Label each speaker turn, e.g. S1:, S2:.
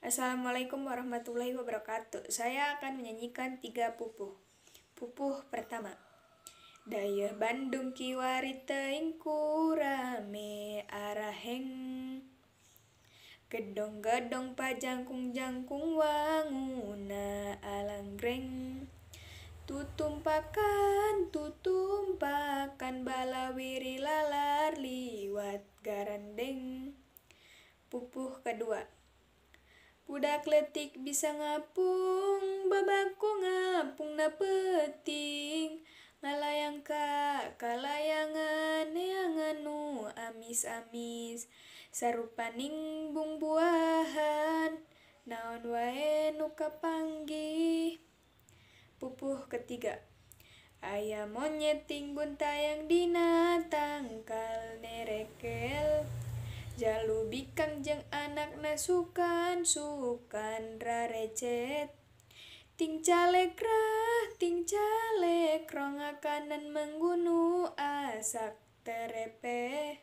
S1: Assalamualaikum warahmatullahi wabarakatuh. Saya akan menyanyikan 3 pupuh. Pupuh pertama. Dayeuh Bandung kiwari teuing ku rame araheng. Gedong-gedong pajangkung-jangkung wanguna alanggreng. Tutumpakan, tutumpakan balawiri lalar liwat garandeng. Pupuh kedua. Budak letik bisa ngapung, babaku ngapung na peting. Ngalayang ka kalayangan neangan nu amis-amis. Sarupaning bungbuahan, naon wae nu kapanggih. Pupuh ketiga. Aya monyet tinggun tayang dina tangkal nerekel. Jalu bikang jeung anakna sukan-sukan rarecet. Ting calekrah, ting calekrong akanan menggunu asak terepe.